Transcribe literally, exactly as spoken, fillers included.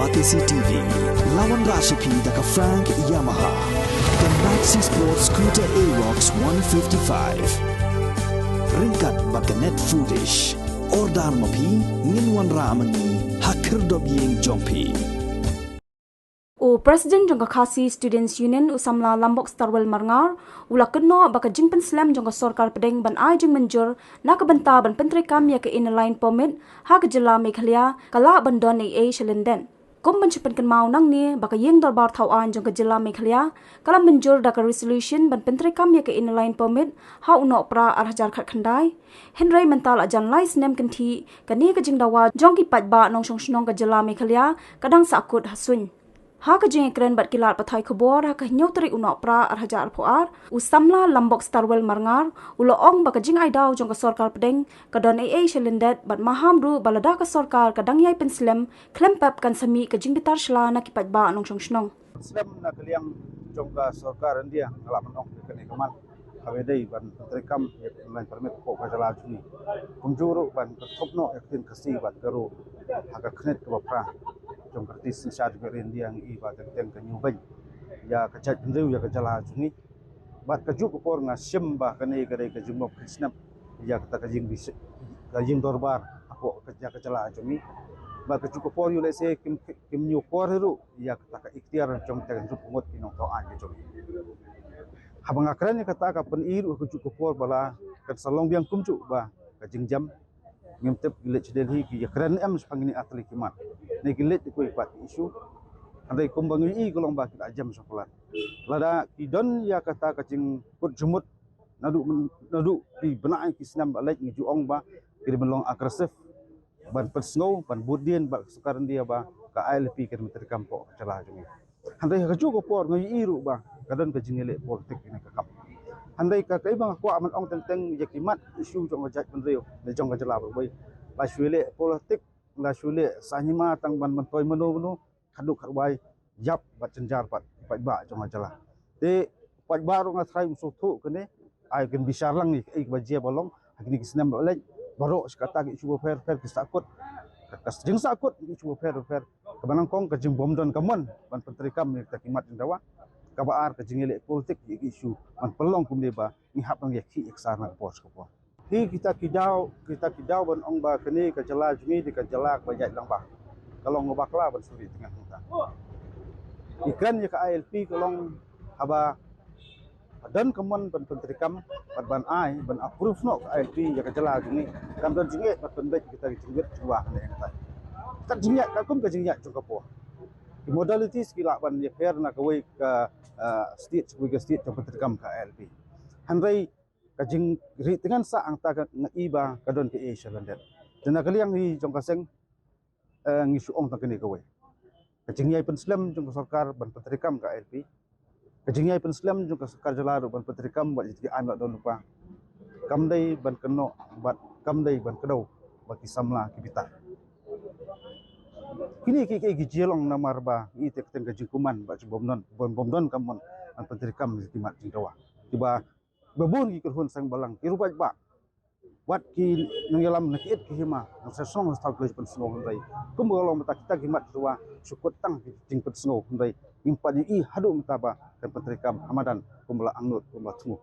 Batesi T V, la wanrah sha phi da ka Frank Yamaha, ka Maxi Sport Scooter Aerox one fifty-five. Ryngkat bad ka Net Foodish. Order ma phi, ngin wanrah ma ngi ha khyrdop ïing jong phi. U President jong ka Khasi Students Union, u samla Lambok Starwell Marngar, u la kynnoh ba ka jingpynslem jong ka sorkar pdeng ban ai jingmynjur na ka bynta ban pyntreikam ïa ka Inner Line Permit ha ka jylla Meghalaya ka lah ban don ei ei sha lyndet. Kum ban shu pynkynmaw nangne ba ka ïing dorbar thaw aiñ jong ka jylla Meghalaya ka la mynjur da ka resolution ban pyntreikam ïa ka Inner Line Permit ha u Nohprah ar hajar khatkhyndai. Hynrei mynta la jan lai snem kynthih kane ka jingdawa jong ki paidbah nongshong shnong ka jylla Meghalaya ka dang sahkut ha suiñ. Ha ka jingïakren bad ki lad pathai khubor ha ka hynñiew tarik u Nohprah ar hajar arphew ar, u samla Lambok Starwell Marngar u la ong ba ka jingai daw jong ka sorkar pdeng ka don ei ei sha lyndet bad maham ruh ba lada ka sorkar ka dang ïai pynslem khlem pep kan sa mih ka jingbitar shla na ki paidbah nongshong shnong. Slem na ka liang jong ka sorkar India nga lah ban ong kane ka mat. Haba dei ban pyntreikam ïa ka Inner Line Permit hapoh ka jylla jong ngi. Kumjuh ruh ban kynthup noh ïa ka ktien Khasi bad Garo ha ka khyrnit kaba phra jong ka riti synshar jong ka ri India, ngi i ba teng teng ka ñiewbeiñ ïa ka jaitbynriew ïa ka jylla jong ngi. Bad kajuh ka por nga shim ba kane ka dei ka jingmut khynsnep ïa kata ka jingbi-, ka jingdorbar hapoh ka, ïa ka jylla jong ngi. Bad kajuh ka por ïoh lehse kim, kim ñiewkor hi ruh ïa kata ka ikhtiar jong kata ka jingpyngut ki nongthaw aiñ ka jong ngi. Haba nga kren ïa kata ka pyni ruh kajuh ka por ba la kan sa long biang kumjuh ba ka jingjam. Ngim tip ki leit sha Delhi ki ïakren em shaphang kine ar tylli ki mat. Ne ki leit kiwei pat ki issue. Hynrei kumba ngi i ka long ba ki la jem shong palat. Lada ki don ïa kata ka jingkut jingmut naduh, naduh ki bnai ki snem ba leit ngi ju ong ba ki dei ban long aggressive ban pynsngew, ban bud dien bad ka sorkar India ba ka I L P kan pyntreikam hapoh ka jylla jong ngi. Hynrei ha kajuh ka por nga ïohi ruh ba ka don ka jingïaleh politik kane ka kam. Hynrei ka, kaei ba nga kwah ban ong teng teng ïa ki mat issue jong ka jaitbynriew ne jong ka jylla baroh kawei. La shu ïaleh politik, la shu ïaleh saiñ hima tang ban myntoi mano mano, khatduh khatwai ïap bad jynjar bad ki paidbah jong ka jylla. Te paidbah ruh nga tharai ym sngewthuh kane, ai kin bishar lang ïa kaei kaba jia ba long ha kine ki snem ba leit. Baroh shi katta ki issue bapher bapher ki sahkut. Ka, ka jingsahkut ki issue bapher bapher kaba nyngkong ka jingbym don ka mon ban pyntreikam ïa kita ki mat jingdawa. Kaba ar ka jingïaleh politik ïa ki issue ban pynlong kumne ba ngi hap ban ïakhih ïaksar na ka por sha ka por. Hi kita ki daw, kita ki daw ban ong ba kane ka jylla jong ngi dei ka jylla kaba ïaid lang bha. Ka long kaba bakla ban shu rieh tyngan hangta. Ngi kren ïa ka I L P ka long haba don ka mon ban pyntreikam bad ban ai ban approve noh ka I L P ïa ka jylla jong ngi. Kam don jingeh ban pynbeit kita ki jingwit jingwa hangne hangta. Kat jingïaid, katkum ka jingïaid jong ka por. Ki modalities ki lah ban ïapher na kawei ka, ah, state sha kawei ka state jong pyntreikam ka I L P. Hynrei ka jingrieh tyngan sah hangta ka nga i ba ka don kaei sha lyndet. Te na ka liang hi jong ka seng, eh, ngi shu ong tang kane kawei. Ka jingïai pynslem jong ka sorkar ban pyntreikam ka I L P. Ka jingïai pynslem jong ka sorkar jylla ruh ban pyntreikam bad ïa ki aiñ la don lypa. Kam dei ban kynnoh bad kam dei ban kdew ba ki samla ki bitar. Kine ki, ki, ki jia long namar ba ngi i te ka jingkmen bad jingbym don, bym, bym don ka mon ban pyntreikam ïa ki mat jingdawa. Kiba ba bun ki kyrhun seng balang, ki ruh paidbah. Wat ki nongïalam na ki it ki hima, nang sa shnong sa thaw ki leit pynsngew hynrei. Kumba ka long mynta kita ki mat jingdawa, shu kut tang ki jingpynsngew hynrei. Ngim pat ïohi haduh mynta ba kan pyntreikam ha madan kumba la angnud kumba la thmu.